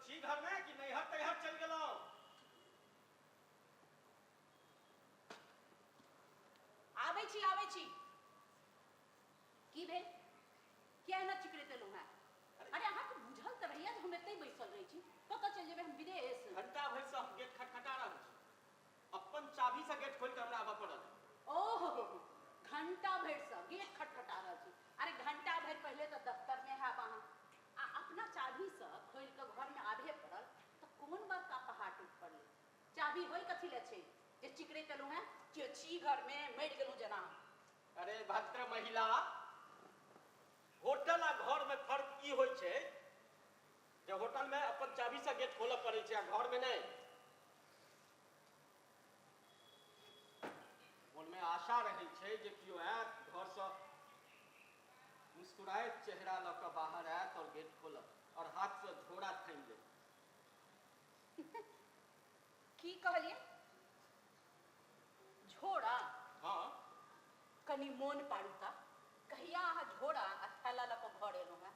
छी घर में कि नैहर तैहर चल गेलहुँ? आबै छी आबै छी। की भेल, किया एना चिकरैत एलहुँ हेँ? अरे अहाँके बुझल तऽ रहैया जे हम एतहि बैसल रहै छी, कतऽ चलि जेबै हम विदेश? घंटा भरि से हम गेट खटखटा रहल छी, अपन चाभी से गेट खोलि कऽ हमरा आबऽ पड़ल। ओहो, घंटा भरिसँ गेट खटखटा रहल छी। अरे घंटा भरि पहिले तऽ दफ्तरमे हैब अहाँ, आ अपना चाभीसँ खोलि कऽ घरमे आबहे पड़ल तऽ कोन बड़का पहाड़ टूटि पड़लै? चाभी होइ कथी लए छै जे चिकरैत एलहुँ हेँ? केओ छी घरमे? मरि गेलहुँ जेना। अरे भद्र महिला, होटल आ घर में फर्क ई होइ छै जे होटल में अपन चाभी से गेट खोलऽ पड़ै छै आ घर में नहि। मन में आशा रहै छै जे केओ आयत, घर से मुस्कुराइत चेहरा लऽ कऽ बाहर आयत और गेट खोलत और हाथ से झोरा थामि लेत। की कहलियै? झोरा? हाँ। कनि मोन पाड़ू तऽ, कहिया अहाँ झोरा आ थैला लऽ कऽ घर एलहुँ हेँ?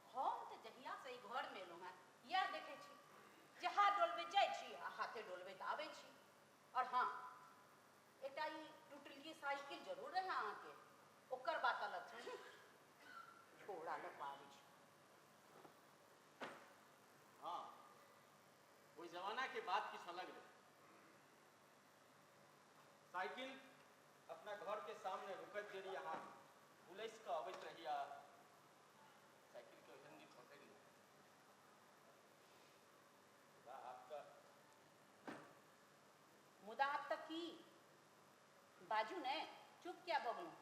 हम तऽ जहियासँ ई घरमे एलहुँ हेँ इएह देखै छी जे हाथ डोलबैत जाइ छी आ हाथे डोलबैत आबै छी। और हाँ, एकटा ई टुटलकी साइकिल जरूर रहै अहाँके, ओकर बात अलग छै। झोरा लऽ कऽ आबै छी। हाँ, ओहि जमाना के बात किछु अलग रहै। साइकिल अपना घर के सामने रुकैत देरी अहाँ उलसि कऽ अबैत रही आ साइकिल के ओझंगी पकड़ि ली। मुदा आब तऽ मुदा आब तऽ की? बाजू ने, चुप किया भऽ गेलहुँ?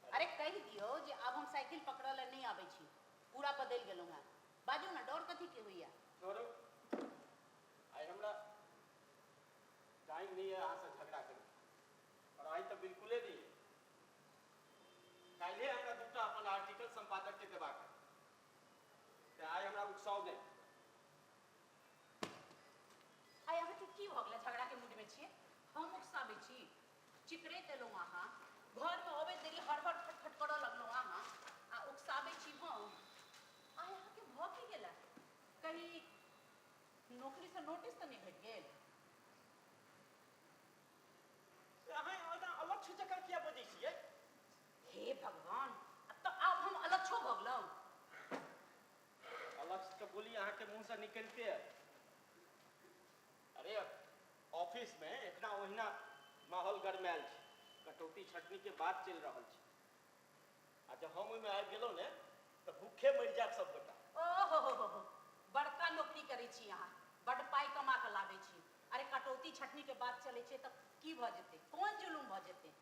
अरे कहि दियौ जे आब हम साइकिल पकड़ऽ लए नहि आबै छी, पूरा बदलि गेलहुँ हेँ। बाजू ने, डर कथीके होइया? छोड़ू, आइ हमरा टाइम नहीं है अहाँ से झगड़ा करी, और आइ तऽ बिल्कुले नहीं है। काल्हिए हमरा दूटा अपन आर्टिकल संपादक के देबाक है, तऽ आइ हमरा उकसाउ नहि। आइ अहाँके की भऽ गेलै? झगड़ाके मूडमे छियै? हम उकसाबै छी? चिकरैत एलहुँ अहाँ, घरमे अबैत देरी हड़बड़ फटफट करऽ लगलहुँ अहाँ, आ उकसाबै छी हम? आइ अहाँके भऽ की गेलै? कहीं नौकरीसँ नोटिस तऽ नहि भेट गेल? से अहाँ एना अलक्ष्य जकाँ किया बजै छियै? हे भगवान, तऽ आब हम अलक्षो भऽ गेलहुँ? अलक्ष्य के बोली अहाँके मुँहसँ निकलिते है। अरे ऑफिस में एखना ओहिना माहौल गरमायल छै, कटौती छटनी के बात चलि रहल छै, आ जब हम ओहिमे आबि गेलहुँ ने तऽ भूखे मरि जायब सब गोटा। ओहो हो हो, बड़का नौकरी करै छी अहाँ, बड्ड पाइ कमा कऽ लाबै छी। अरे कटौती छटनी के बात चलै छै तऽ की भऽ जेतै, कोन जुलुम भऽ जेतै?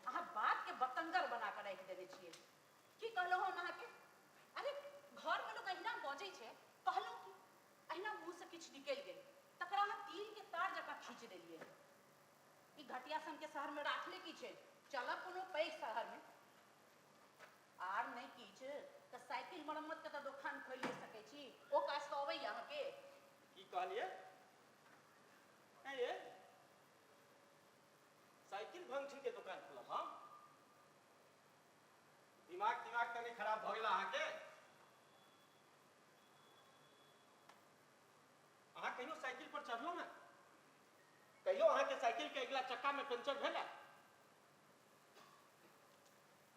अहाँ बात के बतंगर बना कऽ राखि देने छियै। की कहलहुँ हम अहाँके? अरे घरमे लोक अहिना बजै छै, कहलहुँ की अहिना मुँहसँ किछु निकलि गेल तकरा अहाँ तिलके तार जकाँ खींच देलियै। ई घटिया सनके शहरमे राखले की छै? चलब कोनो पैघ शहरमे, आर नहि किछु तऽ साइकिल मरम्मतके तऽ दोकान खोलि सकै छी। ओ काज तऽ अबैया अहाँके? की कहलियै? नहीं ये साइकिल भंगठी के दुकान खोलब हम? दिमाग दिमाग तनी खराब भऽ गेल अहाँके? अहाँ कहियो साइकिल पर चढ़लहुँ ने? कहियो अहाँके साइकिल के अगिला चक्का में पंचर भेल?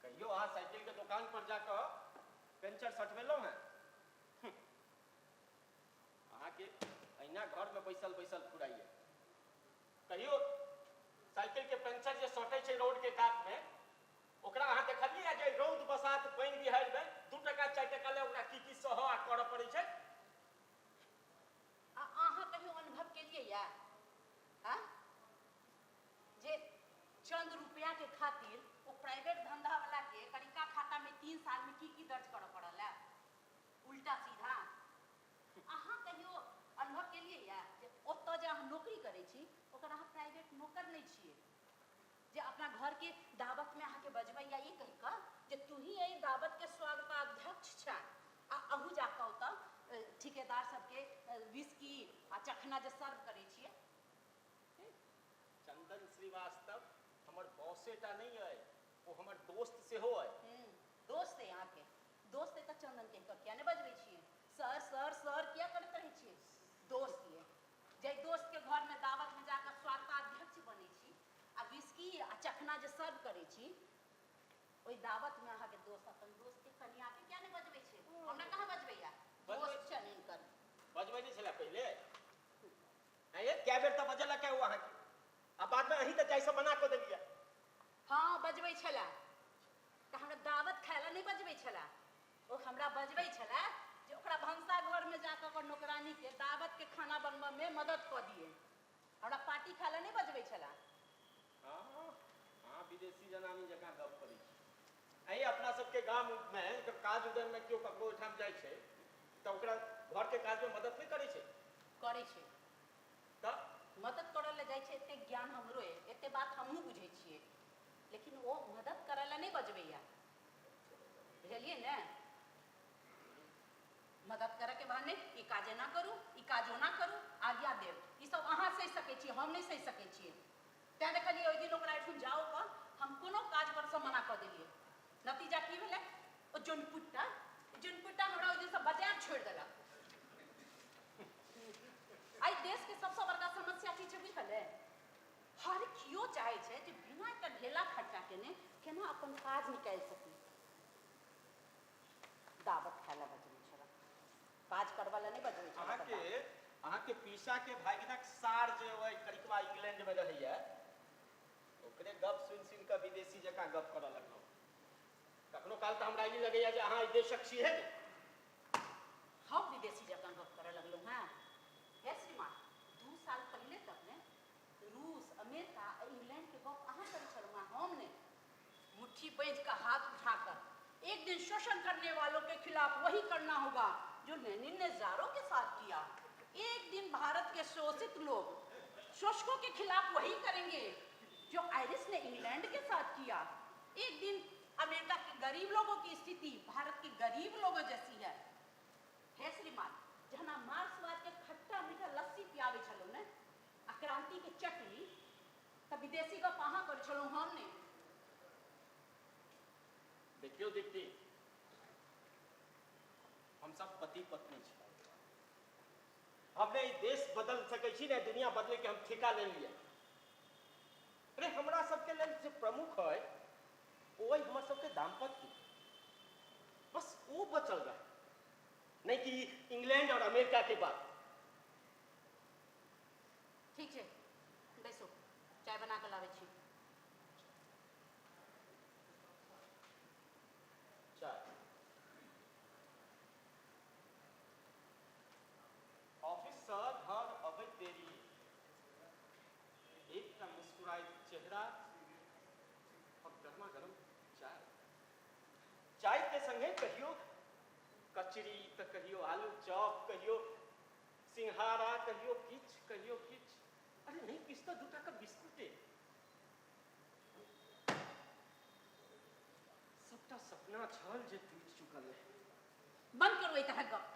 कहियो अहाँ साइकिल के दुकान पर जाकऽ पंचर सटबेलहुँ हैं? अहाँके अहिना घर में बैसल बैसल फुराइए। कहियो साइकिल के पंचर जे सटै छै रोड के कात में, ओकरा अहाँ देखलियै जे रौद बसात पानि बिहाड़ि में 2 टका 4 टका ले ओकरा की की सहऽ आ करऽ पड़ै छै? आ अहाँ कहियो अनुभव केलियै या जे चंद रुपया के खातिर ओ प्राइवेट धंधा वाला के करिका खाता में 3 साल में की की दर्ज करऽ पड़ल है, उल्टा सीधा? अहाँ कहियो अनुभव केलियै या जे ओतऽ जे अहाँ नौकरी करै छी ओकर अहाँ प्राइवेट नौकर नहि छियै जे अपना घर के दावत में अहाँके बजबैया ई कहि कऽ जे तू ही एहि दावत के स्वागताध्यक्ष छह, आ अहूँ जाकऽ ओतऽ ठिकेदार सबके विस्की आ चखना जे सर्व करै छियै? चंदन श्रीवास्तव हमर बॉसेटा नहीं है, वो हमर दोस्त सेहो है। दोस्त है अहाँके? दोस्त है तऽ चंदन कहि कऽ किया नहि बजबै छियै? सर सर सर किया करैत रहै छियै? जाहि दोस्तके घरमे दावतमे जाकऽ स्वागताध्यक्ष बनै छी आ विस्की आ चखना जे सर्व करै छी, ओहि दावतमे अहाँके दोस्त अपन दोस्तके कनियाके किया नहि बजबै छै? हमरा कहाँ बजबैया? दोस्त छनि हिनकर। बजबै नहि छलै पहिले? आँय, कए बेर तऽ बजेलक ओ अहाँके, आ बादमे अहीं तऽ जाइसँ मना कऽ देलियै। हँ, बजबै छलै तऽ हमरा दावत खाय लए नहि बजबै छलै। ओ हमरा बजबै छलै जे ओकरा भनसा घरमे जाकऽ ओकर नौकरानीके दावतके खाना बनबऽमे मदद कऽ दियै। हमरा पार्टी खाय लए नहि बजबै छलै। हँ हँ, विदेशी जनानी जकाँ गप करै छी। अहीं अपना सबके गाममे जब काज उदयमे केओ ककरो ओहिठाम जाइ छै तऽ ओकरा घरके काजमे मदद नहि करै छै? करै छै। तऽ मदद करऽ लए जाइ छै, एते ज्ञान हमरो अइ, एते बात हमहूँ बुझै छियै, लेकिन ओ मदद करऽ लए नहि बजबैया, बुझलियै ने? मदद करऽके बहाने ई काज एना करू, ई काज ओना करू, आज्ञा देब, ई सब अहाँ सहि सकै छी, हम नहि सहि सकै छियै। तैँ देखलियै ओहि दिन ओकरा एहिठुन जाओ कऽ हम कोनो काज परसँ मना कऽ देलियै। नतीजा की भेलै? ओ जोनपुट्टा जोनपुट्टा हमरा ओहि दिनसँ बजायब छोड़ि देलक। आइ देशके सबसँ बड़का समस्या की छै बुझल अइ? हर केओ चाहै छै जे बिना एकटा ढेला खर्चा केने केना अपन काज निकालि सकी। दावत खाय लए बजबै छलै, काज करबऽ लए नहि बजबै छलै। अहाँके अहाँके पीसा के भागिनक सार जे ओहि करिकवा इंग्लैंड मे रहैया, ओकरे गप सुनि सुनि कऽ विदेशी जकाँ गप करऽ लगलहुँ। कखनो काल तऽ हमरा ई लगैया जे अहाँ एहि देशक छियै ने। हम विदेशी जकाँ गप करऽ लगलहुँ हेँ? हे श्रीमान, 2 साल पहिले तक ने रूस, अमेरिका आ इंग्लैंड के गप अहाँ करै छलहुँ हेँ, हम नहि। मुट्ठी बाँधि कऽ हाथ उठाकर एक दिन शोषण करने वालों के खिलाफ वही करना होगा जो लेनिन ने जारों के साथ किया। एक दिन भारत के शोषित लोग शोषकों के खिलाफ वही करेंगे जो आयरिश ने इंग्लैंड के साथ किया। एक दिन अमेरिका के गरीब लोगों की स्थिति भारत के गरीब लोगों जैसी है। हे श्रीमान, जहन अहाँ मार्क्सवाद के खट्टा मीठा लस्सी पियाबै छलहुँ ने आ क्रांति के चटनी, तऽ विदेशी गप अहाँ करै छलहुँ, हम नहि। देखियौ दीप्ति, हम सब पति पत्नी छी। हम ने ई देश बदल सकै छी ने दुनिया बदले के हम ठेका ले लियै। अरे हमरा सबके लेल जे प्रमुख है ओ अइ हमर सबके दाम्पत्य, बस ओ बचल रहे, नहीं कि इंग्लैंड और अमेरिका के बात। ठीक छै, बैसू, चाय बना कऽ लाबै छी। चाय। ऑफिससँ घर अबैत देरी एकटा मुस्कुराइत चेहरा और गर्मा गर्म चाय। चाय के संगे कहियो कचरी तऽ कहियो आलू चॉप, कहियो सिंघाड़ा, कहियो किछु कहियो किछु, अरे नहीं किछु तऽ दूटा का बिस्कुटे। सबटा सपना छल जे टूटि चुकल रहै। बंद करू एहि तरहक गप।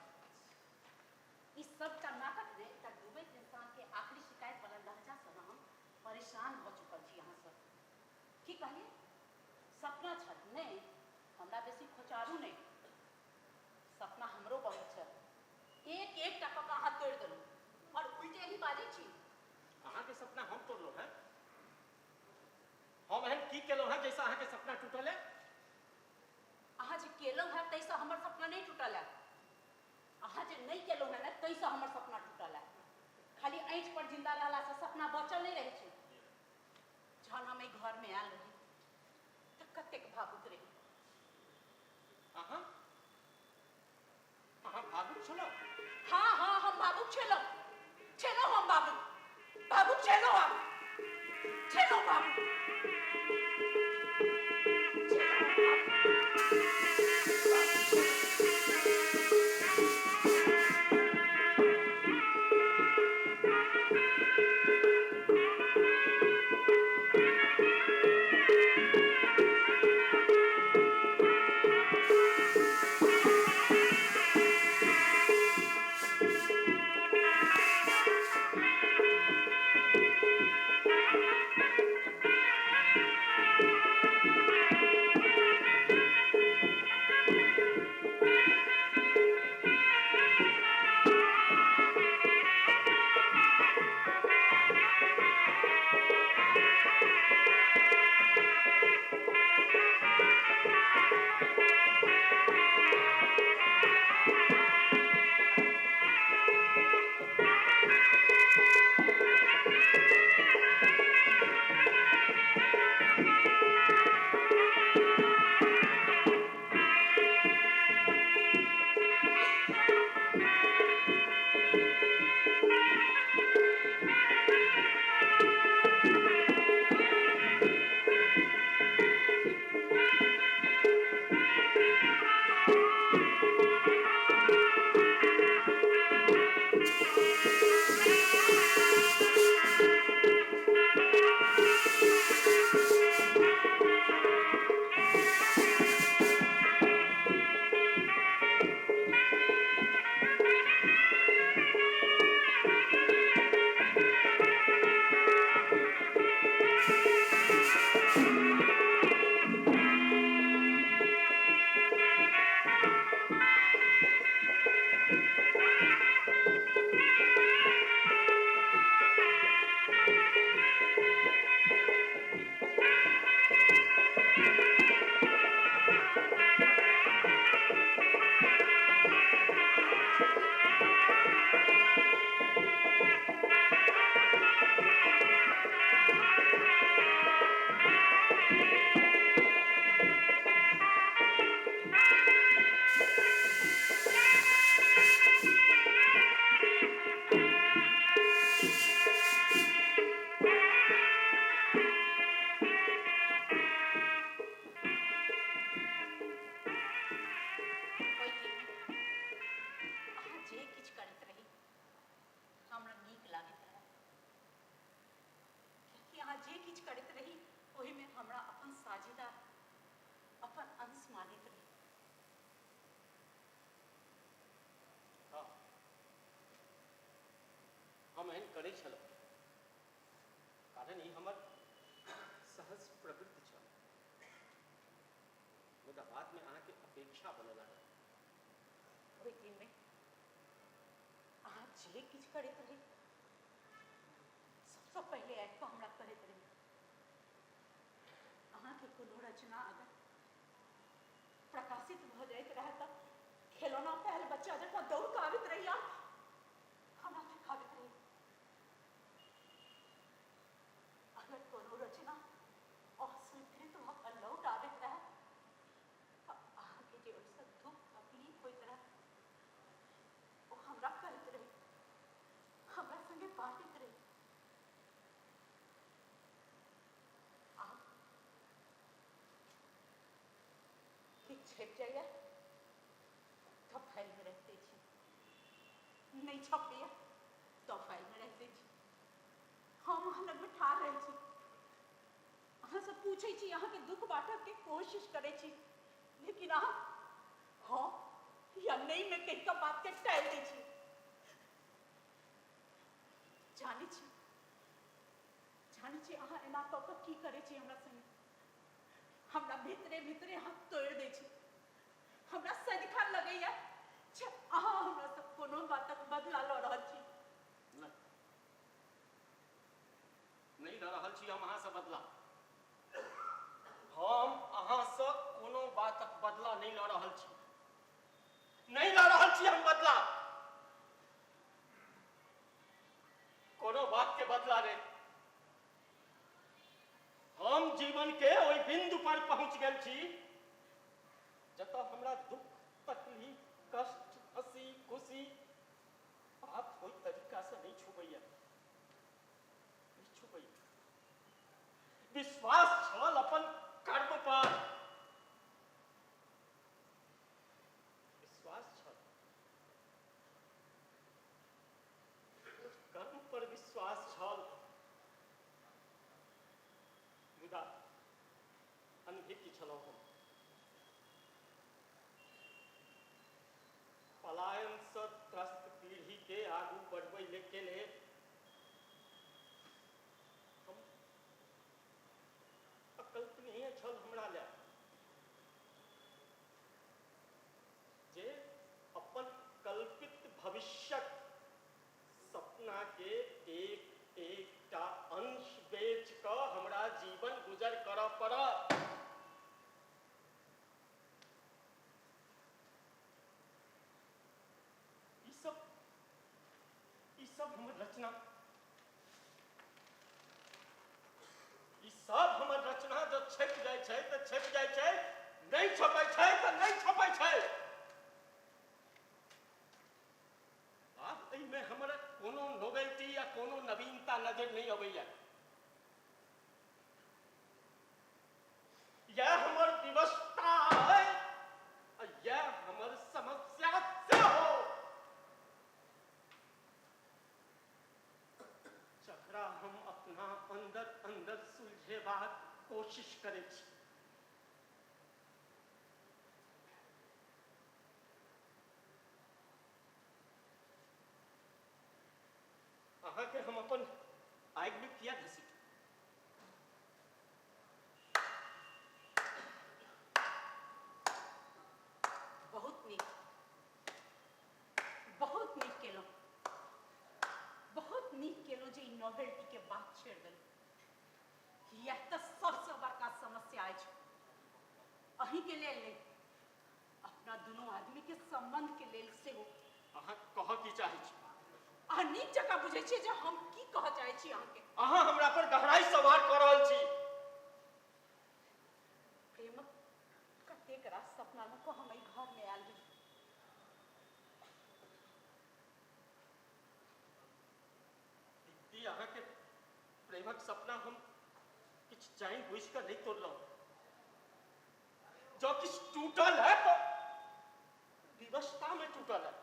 ई सबटा नाटक ने एकटा डूबैत इंसान के आखिरी शिकायत वाला लहजा से हम परेशान भऽ चुकल छी अहाँ सब। की कहलियै? सपना छल? नहि, हमरा बेसी खोचारू नहि, सपना हमरो बहुत छल। एक एकटा कऽ कऽ अहाँ तोड़ि देलहुँ और उल्टे ही बाजै छी। अहाँके सपना हम तोड़लहुँ हेँ? हम एहन की केलहुँ हेँ जैसे अहाँके सपना टूटल है? अहाँ जे केलहुँ हेँ ताहिसँ हमर सपना नहि टूटल है। अहाँ जे नहि केलहुँ हेँ ने ताहिसँ हमर सपना टूटल है। खाली ऐंठ पर जिंदा रहलासँ सपना बचल नहि रहै छै। जहन हम एहि घरमे आयल रही तऽ कतेक भावुक रही। अहाँ अहाँ भावुक छलहुँ? हाँ हाँ, हम भावुक छलहुँ, छलहुँ हम भावुक, भावुक छलहुँ, हम छलहुँ भावुक, छलहुँ भावुक। हम एहन करै छलहुँ कारण ई हमर सहज प्रवृत्ति छल, मुदा बादमे अहाँके अपेक्षा बनऽ लागल। ओहि दिनमे अहाँ जे किछु करैत रही सबसँ पहिले आबि कऽ हमरा कहैत रही। अहाँके कोनो रचना अगर प्रकाशित भऽ जाइत रहए तऽ खेलौना पायल बच्चा जकाँ दौड़ कऽ आबैत रही आ हमरा देखाबैत रही। अगर कोनो रचना अस्वीकृत भऽ कऽ लौट आबैत रहए तऽ अहाँके जे ओहिसँ दुःख तकलीफ होइत रहए ओ हमरा कहैत रही, हमरा संगे बाँटैत रही। आब किछु छपि जाइए तऽ फाइलमे राखि दै छी, नहि छपैए तऽ फाइलमे राखि दै छी। हम अहाँ लगमे ठाढ़ रहै छी, अहाँसँ पूछै छी, अहाँके दुःख बाँटऽके कोशिश करै छी, लेकिन अहाँ हँ या नहि मे कहि कऽ बातके टालि दै छी। जानै छी, जानै छी अहाँ एना कऽ कऽ की करै छी हमरा संगे। हमरा भीतरे भीतरे अहाँ तोड़ि दै छी। हमरा सदिखन लगैया जे अहाँ हमरासँ कोनो बातक बदला लऽ रहल छी। नहि, नहि लऽ रहल छी हम अहाँसँ बदला। हम अहाँसँ कोनो बातक बदला नहि लऽ रहल छी, नहि लऽ रहल छी हम बदला, कोनो बात के बदला नहि। हम जीवन के ओहि बिंदु पर पहुंच गेल छी जतऽ हमरा दुख तकलीफ कष्ट हंसी खुशी आब ओहि तरीका से नहीं छुबैया, नहीं छुबैया। विश्वास छल अपन कर्म पर, विश्वास छल कर्म पर, विश्वास छल, मुदा अनभिज्ञ छलहुँ हम। पलायन से त्रस्त पीढ़ी के आगू बढ़बै के लेल हम अकल्पनीय छल हमरा लए जे अपन कल्पित भविष्यक सपना के एक एकटा अंश बेच कऽ हमरा जीवन गुजर करऽ पड़त। ई सब हमर रचना, ई सब हमर रचना जब छपि जाइ छै तऽ छपि जाइ छै, नहि छपै छै तऽ नहि छपै छै। आब एहिमे हमर कोनो नोवेल्टी या कोनो नवीनता नजर नहि अबैया। यह हमर विवशता अइ आ यह हमर समस्या सेहो, जकरा हम अपना अंदर अंदर सुलझेबाक कोशिश करै छी। अहाँके हम अपन आगिमे किया घसीटू? बहुत नीक, बहुत नीक केलहुँ, बहुत नीक केलहुँ जे ई नोवेल्टी के बात छेड़ देलहुँ। इएह तऽ सबसँ बड़का समस्या अछि अहीँके लेल नहि, अपना दुनू आदमी के संबंध के लेल सेहो। अहाँ कहऽ की चाहै छी? अहाँ नीक जकाँ बुझै छियै जे हम की कहऽ चाहै छी अहाँके। अहाँ हमरा पर गहराई सँ वार कऽ रहल छी। प्रेमक कतेक रास सपना लऽ कऽ हम एहि घरमे आयल रही। दीदी, अहाँके प्रेमक सपना हम किछु जानि बुझि कऽ नहि तोड़लहुँ। जँ किछु टूटल है तो विवशता में टूटल है।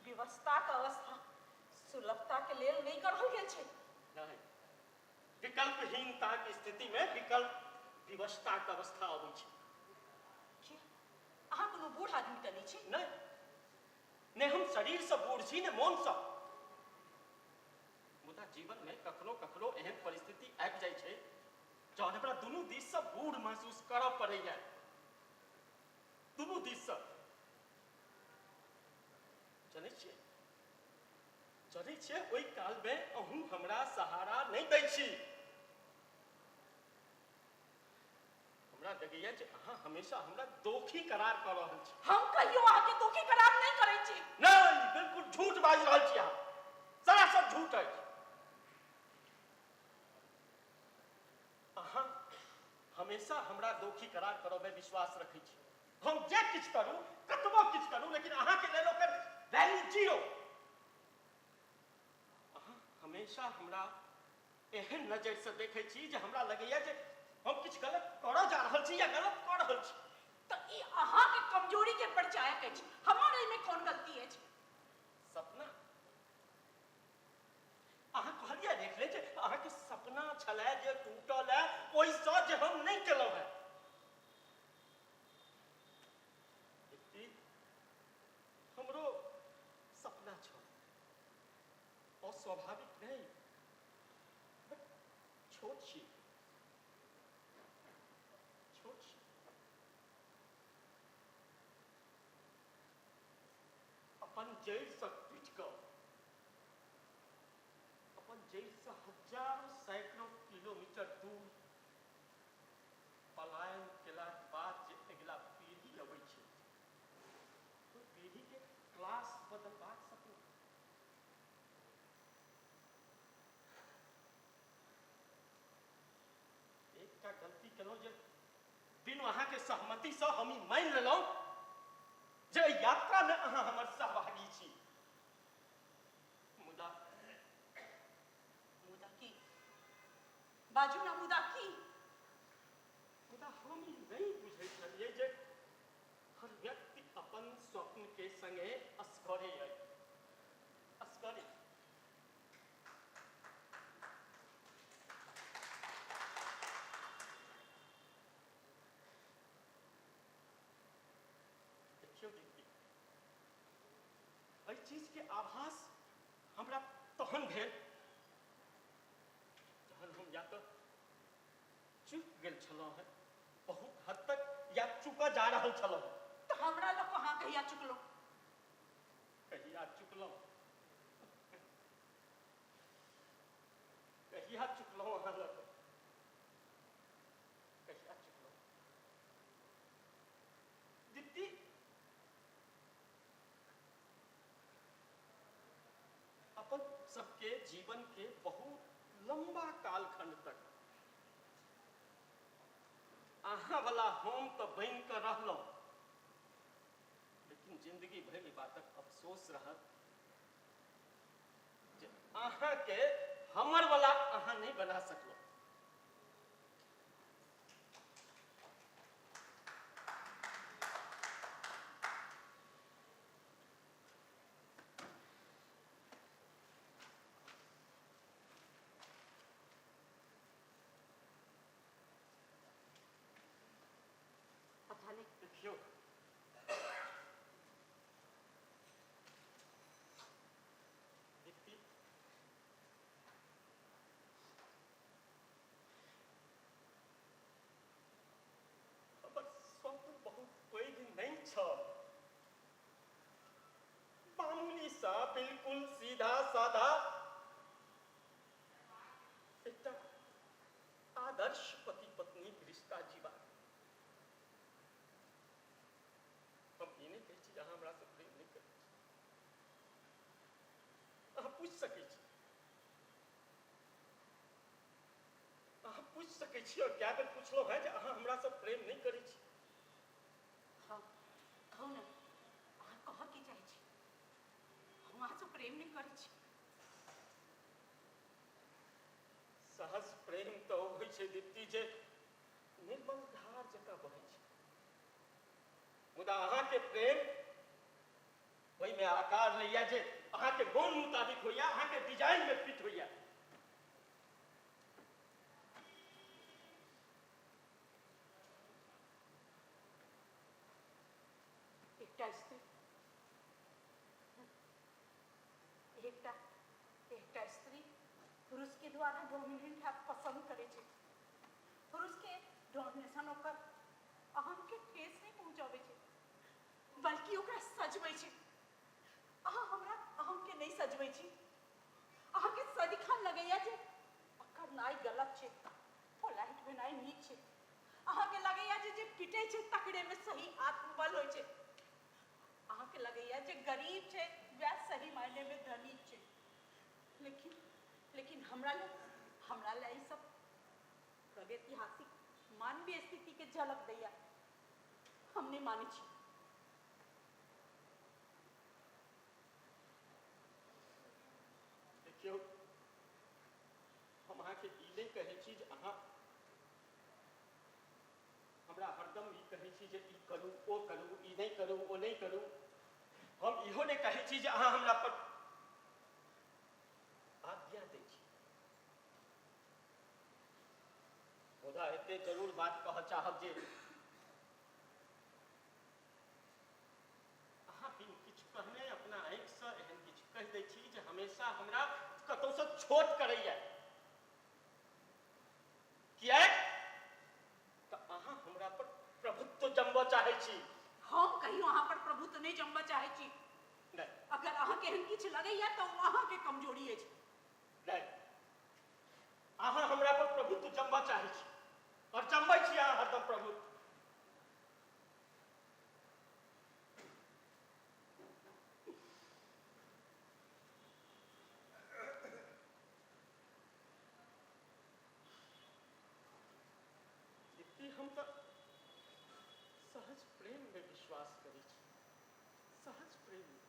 विवशताक अवस्था सुलभता के लेल नहि गढ़ल गेल छै। नहि, विकल्पहीनताक स्थिति में विकल्प विवशताक अवस्था अबै छै। की अहाँ कोनो बूढ़ आदमी तऽ नहि छी? नहि, नहि हम शरीर से बूढ़ छी ने मोन से। मुदा जीवन में कखनो कखनो एहन परिस्थिति आबि जाइ छै जहन हमरा दुनू दिस से बूढ़ महसूस करऽ पड़ैया, दुनू दिस से। जनै छियै, जनै छियै ओहि काल में अहूँ हमरा सहारा नहि दै छी। हमरा लगैया जे अहाँ हमेशा हमरा दोखी करार कऽ रहल छी। हम कहियो अहाँके दोखी करार नहि करै छी। नहि, बिल्कुल झूठ बाजि रहल छी अहाँ, सरासर झूठ अछि। अहाँ हमेशा हमरा दोखी करार करऽ में विश्वास रखै छी। हम जे किछु करू, कतबो किछु करू, लेकिन अहाँके लेल ओकर वैल्यू जीरो। अहाँ हमेशा हमरा एहन नजरिसँ देखै छी जे हमरा लगैया जे हम किछु गलत करऽ जा रहल छी या गलत कऽ रहल छी। तऽ ई अहाँके कमजोरी के परिचायक अछि, हमर एहिमे कोन गलती अछि? सपना, अहाँ कहलियै देखले जे अहाँके सपना छलै जे टूटल है, ओहिसँ जे हम नहि केलहुँ हेँ। हमरो सपना छल, अस्वाभाविक नहि, बट छोट छी, छोट छी। अपन जड़िसँ टूटि कऽ, अपन जड़िसँ हजारों सैकड़ों किलोमीटर दूर पलायन केलाक बाद जे अगिला पीढ़ी अबै छै, ओहि पीढ़ीके क्लास बदलबाक सपना। एकटा गलती केलहुँ जे बिनु अहाँके सहमतिसँ हम ई मानि लेलहुँ जे एहि यात्रामे अहाँ हमर सहभागी छी। मुदा मुदा की? बाजू ना, मुदा की? मुदा हम ई नहि बुझै छलियै जे हर व्यक्ति अपन स्वप्न के संगे असगरे अइ, असगरे। देखियौ दीदी, एहि चीज के आभास हमरा तहन भेल जहन हम या तऽ चुकि गेल छलहुँ हेँ बहुत हद तक, या चुकऽ जा रहल छलहुँ हेँ। तऽ हमरा लग अहाँ कहिया चुकलहुँ? कहिया चुकलहुँ, कहिया चुकलहुँ अहाँ लग, कहिया चुकलहुँ दीदी? अपन सबके जीवन के बहुत लंबा कालखंड तक अहाँ वाला हम तऽ बनि कऽ रहलहुँ, लेकिन जिंदगी भरि ई बातक अफसोस रहत जे अहाँके हमर वाला अहाँ नहि बना सकलहुँ। पता नहीं। देखियौ, दीप्ति, हमर स्वप्न बहुत पैघ नहि छल, मामूली सा, बिल्कुल सीधा साधा एकटा आदर्श पति पत्नीक रिश्ता जीवा। हम ई नहि कहै छी जे अहाँ हमरासँ प्रेम नहि करै छी। अहाँ पूछि सकै छी, अहाँ पूछि सकै छी, और कए बेर पुछलहुँ हेँ जे अहाँ हमरासँ प्रेम नहि करै छी? हँ, कहू ने, अहाँ कहऽ की चाहै छी? हम अहाँसँ प्रेम नहि करै छी? सहज प्रेम तऽ ओ होइ छै दीप्ति जे निर्मल धार जकाँ बहै छै, मुदा अहाँके प्रेम ओहिमे आकार लैया जे अहाँके मोन मुताबिक होइया, अहाँके डिजाइन मे फिट होइया। एकटा स्त्री, एकटा एकटा स्त्री पुरुषके द्वारा डोमिनेंट हैब पसन्द करै छै। पुरुषके डोमिनेशन ओकर अहमके ठेस नहि पहुँचबै छै, बल्कि ओकरा सजबै छै। अहाँ हमरा अहमके नहि सजबै छी। अहाँके सदिखन लगैया जे करनाइ गलत छै, पोलाइट भेनाइ नीक छै। अहाँके लगैया जे जे पिटै छै तकरेमे सही आत्मबल होइ छै। अहाँके लगैया जे गरीब छै वएह सही मायनेमे धनीक छै। लेकिन लेकिन हमरा लए ई सब प्रागैतिहासिक मानवीय स्थितिके झलक दैया। हम नहि मानै छी। देखियौ, हम अहाँके ई नहि कहै छी जे अहाँ हमरा हरदम ई कहै छी जे ई करू, ओ करू, ई नहि करू, ओ नहि करू। हम इहो नहि कहै छी जे अहाँ हमरा पर आज्ञा दै छी। मुदा एते जरूर बात कहऽ चाहब जे अहाँ बिन किछु कहने अपना आँखिसँ एहन किछु कहि दै छी जे हमेशा हमरा कतहुसँ छोट करैया। किएक तऽ अहाँ हमरा पर प्रभुत्व जमबऽ चाहै छी। हम कहियो अहाँ पर प्रभुत्व नहि जमबऽ चाहै छी। नहि। अगर अहाँके एहन किछु लगैया तऽ ओ अहाँके कमजोरी अछि। नहि, अहाँ हमरा पर प्रभुत्व जमबऽ चाहै छी आओर जमबै छी अहाँ हरदम प्रभुत्व। दीप्ति, हम तऽ सहज प्रेममे विश्वास करै छी, सहज प्रेममे।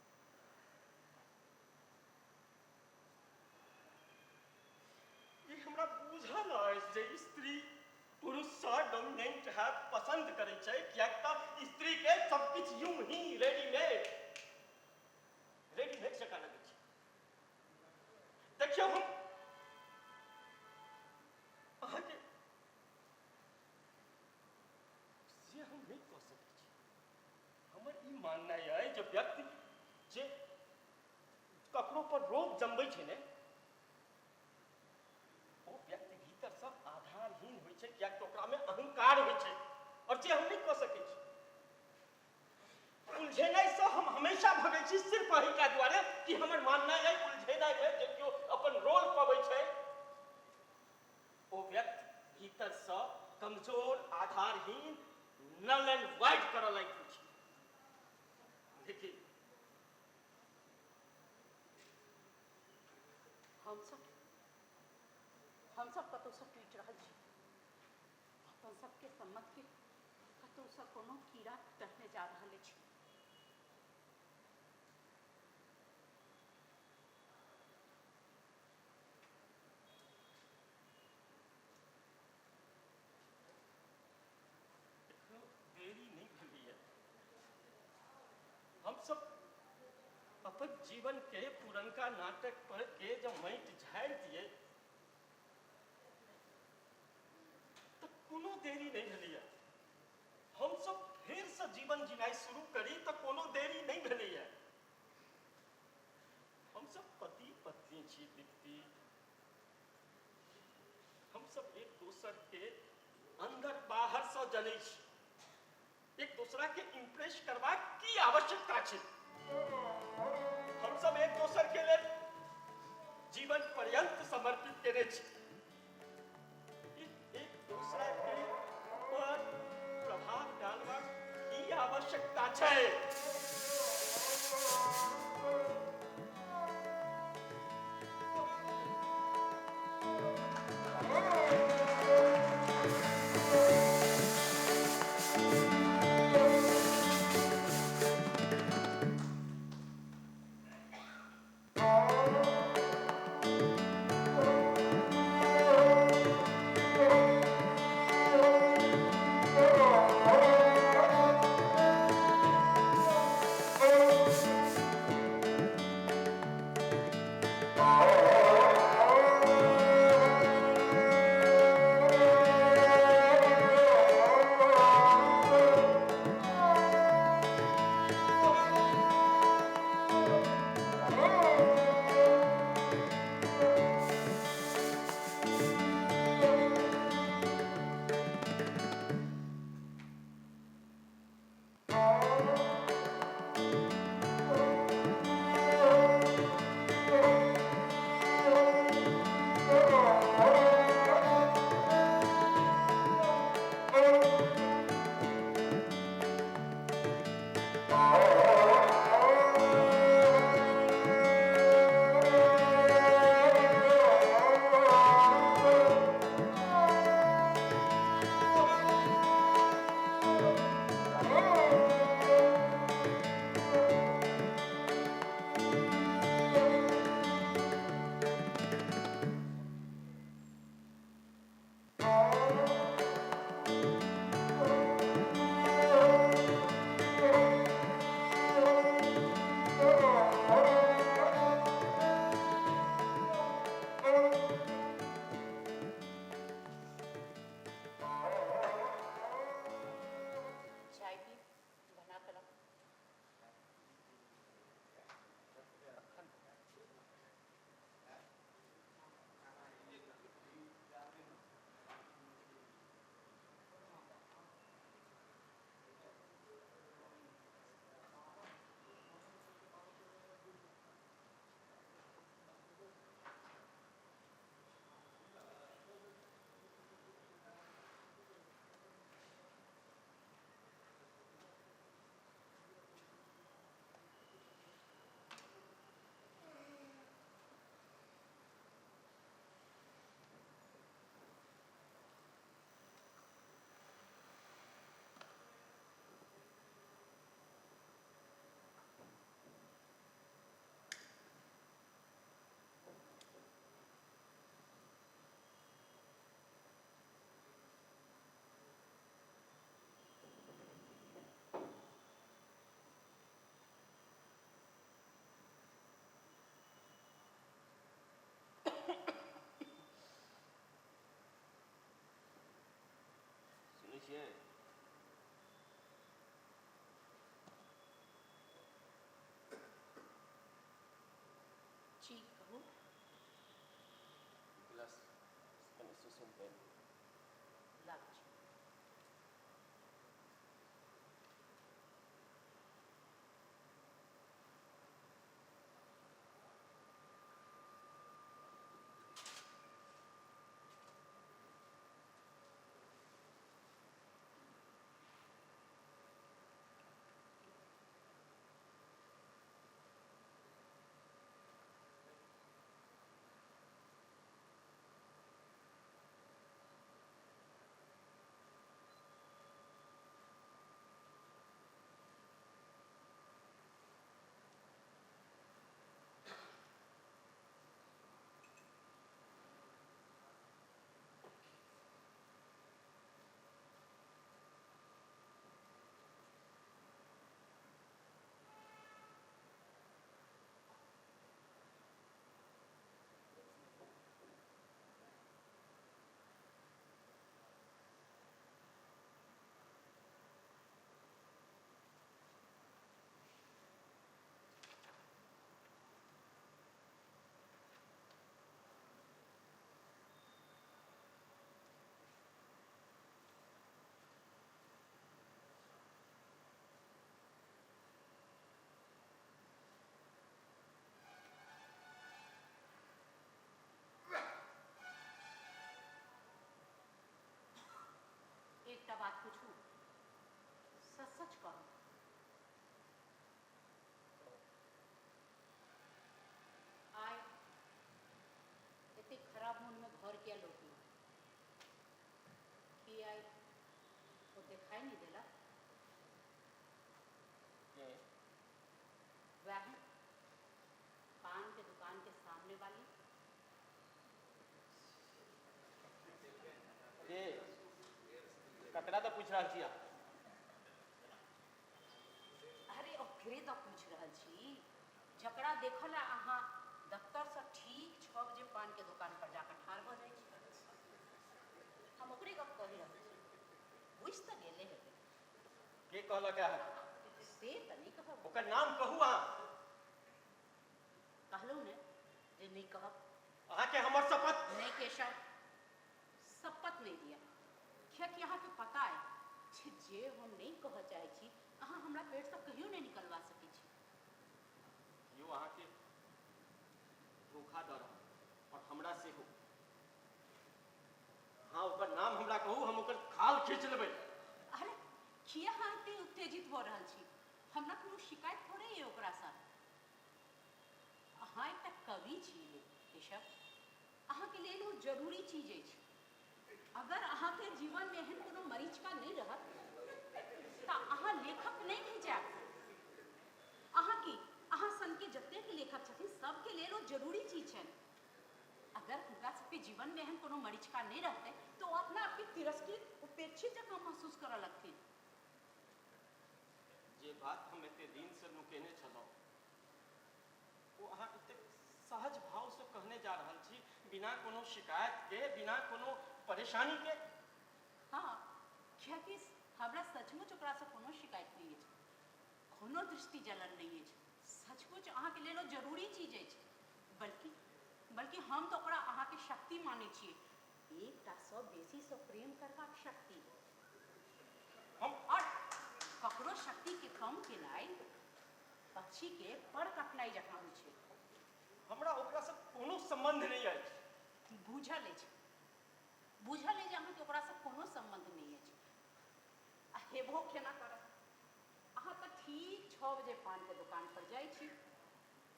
ई हमरा बुझल अछि जे स्त्री पुरुषसँ डोमिनेंट हैब पसन्द करै छै, किएक तऽ स्त्रीके सब किछु यूं ही रेडीमेड रेडीमेड जकाँ लगै छै। देखियौ, हम अहाँके से हम नहि कऽ सकै छी। हमर ई माननाइ अइ जे व्यक्ति जे ककरो पर रोब जमबै छै ने, ओ व्यक्ति भीतरसँ आधारहीन होइ छै, किएक तऽ ओकरामे अहंकार होइ छै, आओर जे हम नहि कऽ सकै छी। उलझेनाइसँ हम हमेशा भगै छी, सिर्फ अहीटा दुआरे कि हमर माननाइ अइ उलझेनाइमे जे केओ अपन रोल पबै छै, ओ व्यक्ति भीतरसँ कमजोर, आधारहीन, नल एंड वाइड करऽ लागि होइ छै। लेकिन हमसब कतहुसँ टूटि रहल छी। अपन सबके सम्मतके कतहुसँ कोनो कीड़ा टहने जा रहल अछि। एखनो देरी नहि भेलैए। हमसब अपन जीवन के पुरनका नाटक पर के जब माटि झाड़ि दियै तऽ कोनो देरी नहि भेलैए। हमसब फेरसँ जीवन जीनाइ शुरू करी तऽ कोनो देरी नहि भेलैए। हमसब पति पत्नी छी दीप्ति। हमसब एक दोसर के अंदर बाहरसँ जनै छी। एक दोसरा के इम्प्रेस करबाक की आवश्यकता छै? हमसब एक दोसर के लेल जीवन पर्यंत समर्पित केने छी। एक दोसरा के पर प्रभाव डालबाक की आवश्यकता छै? छियै? जी कहू। गिलास कनि सुसुम पानि। लाबै छी। एकटा बात पूछू? सच सच कहू। आइ एतेक खराब मोनमे घर किया लौटलहुँ? की आइ ओ देखाई नहि देलक? के? वएह पान के दुकान के सामने वाली। के? ककरा तऽ पूछि रहल छी अहाँ? अरे ओकरे तऽ पूछि रहल छी जकरा देखल अहाँ दफ्तरसँ ठीक 6 बजे पान के दुकान पर जाकऽ ठाढ़ भऽ जाइ छी। हम ओकरे गप कहि रहल छी। बुझि तऽ गेले हेबै। के कहलक अहाँके? से तऽ नहि कहब। ओकर नाम कहू अहाँ। कहलहुँ ने जे नहि कहब। अहाँके हमर शपथ। नहि केशव, शपथ नहि दिअ, कियाकि अहाँके पता अइ जे जे हम नहि कहऽ चाहै छी अहाँ हमरा पेटसँ कहियो नहि निकलवा सकै छी। केओ अहाँके धोखा दऽ रहल और हमरा सेहो। अहाँ ओकर नाम हमरा कहू, हम ओकर खाल खींच लेबै। अरे किया अहाँ एते उत्तेजित भऽ रहल छी? हमरा कोनो शिकायत थोड़े अइ ओकरासँ। अहाँ एकटा कवि छी केशव, अहाँके लेल ओ जरूरी चीज अछि। अगर अहाँके जीवनमे एहन कोनो मरीचिका नहि रहत तऽ अहाँ लेखक नहि रहि जायब। अहाँ की, अहाँ सनके जतेक लेखक छथिन सबके लेल ओ जरूरी चीज छनि। अगर हुनका सबके जीवनमे एहन कोनो मरीचिका नहि रहतै तऽ ओ अपना आपके तिरस्कृत उपेक्षित जकाँ महसूस करऽ लगथिन। जे बात हम एते दिनसँ नुकेने छलहुँ ओ अहाँ एतेक सहज भावसँ कहने जा रहल छी, बिना कोनो शिकायत के, बिना कोनो परेशानी के। हाँ, कियाकि हमरा सचमुच ओकरासँ कोनो शिकायत नहि अछि, कोनो दृष्टि जलन नहि अछि। सचमुच अहाँके लेल ओ जरूरी चीज अछि। बल्कि बल्कि हम तऽ ओकरा अहाँके शक्ति मानै छियै, एकटासँ बेसीसँ प्रेम करबाक शक्ति। हम और ककरो शक्तिके कम केनाइ पक्षीके पर कटनाइ जकाँ होइ छै। हमरा ओकरासँ कोनो सम्बन्ध नहि अछि। बुझल अछि, बुझल अछि जे अहाँके ओकरासँ कोनो सम्बन्ध नहि अछि। आ हेबो केना करत? अहाँ तऽ ठीक 6 बजे पानके दुकान पर जाइ छी,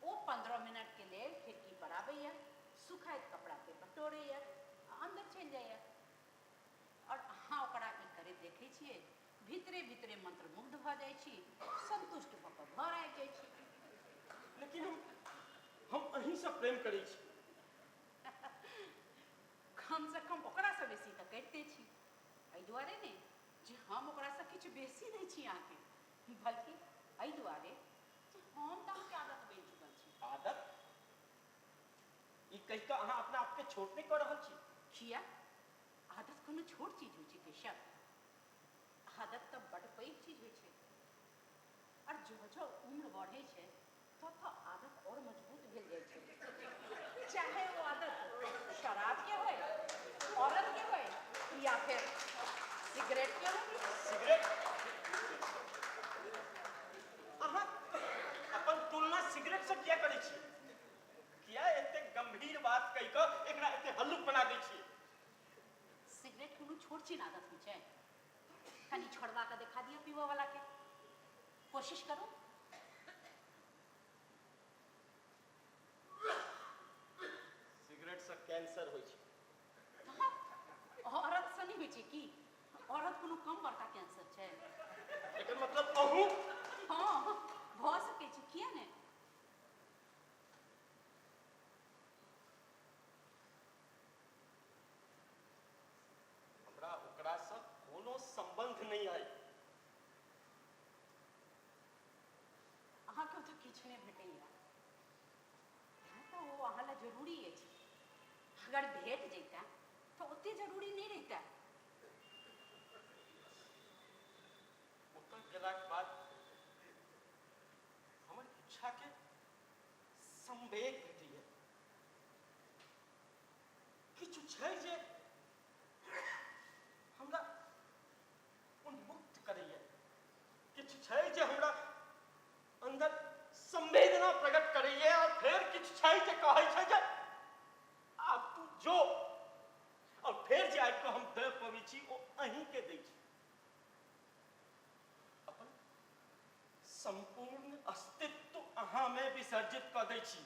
ओ 15 मिनटके लेल खिड़की पर आबैया, सुखाइत कपड़ाके बटोरैया आ अन्दर चलि जाइया। और अहाँ ओकरा ई करैत देखै छियै, भीतरे भीतरे मंत्रमुग्ध भऽ जाइ छी, संतुष्ट भऽ कऽ घर आबि जाइ छी। लेकिन हम अहीँसँ प्रेम करै छी। कमसँ कम ओकरासँ बेसी तऽ करिते छी। एहि दुआरे नहि जे हम ओकरासँ किछु बेसी दै छी अहाँके, बल्कि एहि दुआरे जे हम तऽ अहाँके आदत बनि चुकल छी। आदत? ई कहि कऽ अहाँ अपना आपके छोट नहि कऽ रहल छी? किया? आदत कोनो छोट चीज होइ छै केशव? जो उम्र बढ़ै छै तो आदत और मजबूत भेल जाइ छै, चाहे वो आदत शराब के होय, औरत के होय या फिर सिगरेट के होय। सिगरेट? अहाँ अपन तुलना सिगरेट से किया करै छी? किया एते गंभीर बात कहि कऽ एकरा एते हल्लुक बना दै छी? सिगरेट कोनो छोट छिन आदत होइ छै? कनि छोड़वा के देखा दियौ पीबऽ वाला के, कोशिश करू। सिगरेट से कैंसर होइ छै। औरत से नहि होइ छै की? औरत कोनो कम बड़का कैंसर छै? एकर मतलब अहूँ? हँ, भऽ सकै छै, किया ने? हमरा ओकरासँ कोनो सम्बन्ध नहि अइ। अहाँके ओतऽ किछु नहि भेटैया, तऽ ओ अहाँ लए जरूरी अछि। अगर भेट जैता तऽ ओते जरूरी नहि रहिता। ओतऽ गेलाके बाद हमर इच्छाके संवेग भेटैया। किछु छै जे हमरा उन्मुक्त करैया, किछु छै जे हमरा अंदर संवेदना प्रकट करैया, और फेर किछु छै जे कहै छै जे आब तू जो, और फेर जे आबि कऽ हम दऽ पबै छी ओ अहीँके दै छी। अपन सम्पूर्ण अस्तित्व अहाँमे विसर्जित कऽ दै छी।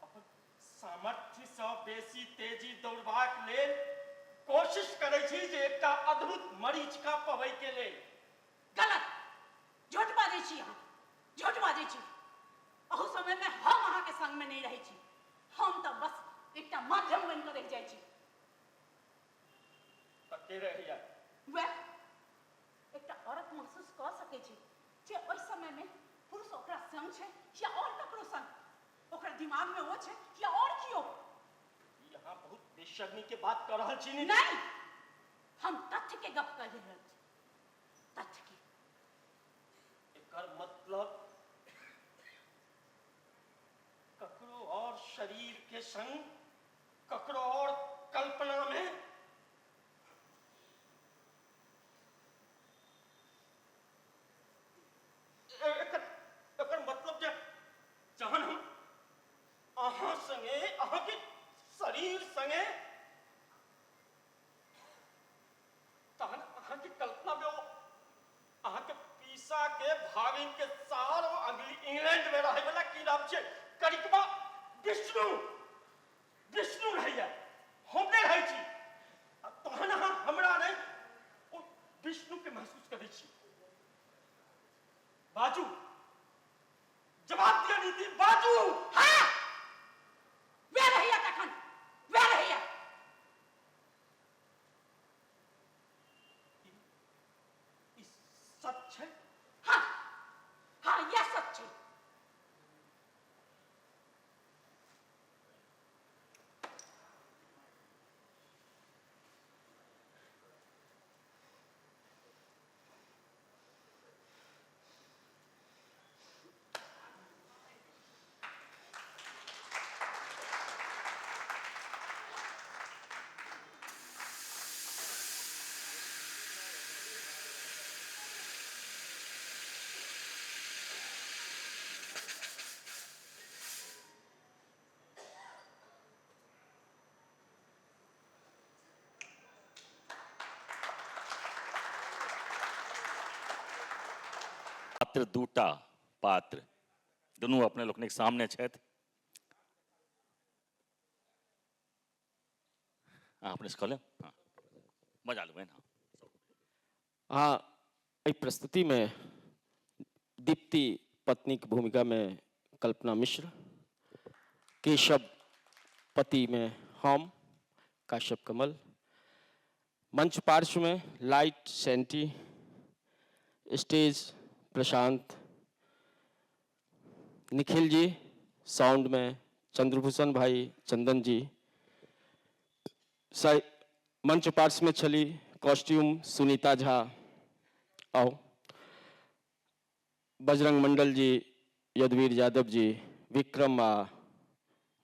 अपन सामर्थ्यसँ बेसी तेजी दौड़बाक लेल कोशिश करै छी जे एकटा अद्भुत मरीचिका पबैके लेल। गलत, झूठ बाजै छी अहाँ, झूठ बाजै छी। अहू समयमे हम अहाँके संगमे नहि रहै छी, हम तऽ बस एकटा माध्यम बनि कऽ रहि जाइ छी। तऽ के रहैया? वएह एकटा औरत महसूस कऽ सकै छै जे ओहि समयमे पुरुष ओकरा संग छै या और ककरो संग, ओकरा दिमागमे ओ छै या और केओ। ई अहाँ बहुत बेशर्मी के बात कऽ रहल छी। नहि, हम तथ्य के गप कहि रहल छी, तथ्य के। एकर मतलब ककरो और शरीर के संग, ककरो और कल्पना में एकर एकर मतलब जे जहन हम अहाँ संगे, अहाँके शरीर संगे, तहन अहाँके कल्पना में ओ अहाँके पीसा के भागिन के सार ओ अगली इंग्लैंड में रहै वाला की नाम छै करिकबा विष्णु, विष्णु रहैया, हम नहि रहै छी। आ तहन अहाँ हमरा नहि ओ विष्णु के महसूस करै छी। बाजू, जवाब दिअ नीति, बाजू। हाँ, वएह रहैया तखन, वएह रहैया। ई सच छै? हाँ हाँ, यह सच छै। पात्र दूटा पात्र दुनू अपने लोकनिक सामने छथि। अहाँ अपने से कऽ लेब, हाँ बजा लेबै ने। अहाँ एहि प्रस्तुतिमे दीप्ति पत्नीक भूमिकामे कल्पना मिश्र, केशव पतिमे हम काश्यप कमल, मंच पार्श्व में लाइट सेंटी, स्टेज प्रशांत निखिल जी, साउंड में चंद्रभूषण भाई चंदन जी, मंच पार्श्व में छली कॉस्ट्यूम सुनीता झा। आओ बजरंग मंडल जी, यदुवीर यादव जी, विक्रम आ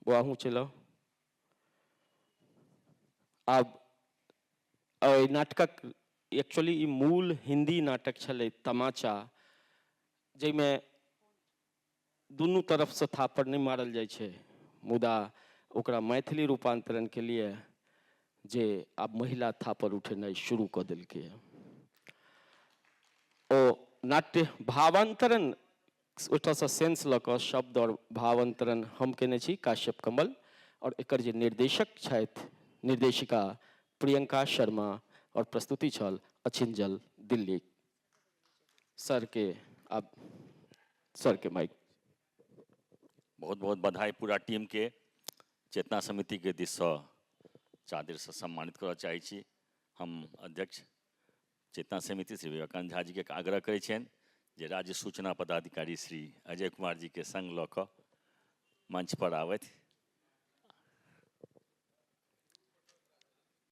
बौआ चलि आब। एहि नाटकक एक्चुअली ई मूल हिन्दी नाटक छलै तमाचा, जाहिमे दुनू तरफसँ थापड़ नहि मारल जाइ छै, मुदा ओकरा मैथिली रूपान्तरणके लिए जे आब महिला थापड़ उठेनाइ शुरू कऽ देलकै। ओ नाट्य भावान्तरण ओहिठामसँ सेंस लऽ कऽ शब्द आओर भावान्तरण हम केने छी, काश्यप कमल, आओर एकर जे निर्देशक छथि, निर्देशिका प्रियंका शर्मा, आओर प्रस्तुति छल अछिंजल दिल्ली। सरके आब सरके माइक। बहुत बहुत बधाई पूरा टीमके। चेतना समितिके दिससँ चादरसँ सम्मानित करऽ चाहै छी। हम अध्यक्ष चेतना समिति श्री विवेकानंद झा जीके आग्रह करै छियनि जे राज्य सूचना पदाधिकारी श्री अजय कुमार जीके संग लऽ कऽ मंच पर आबथि।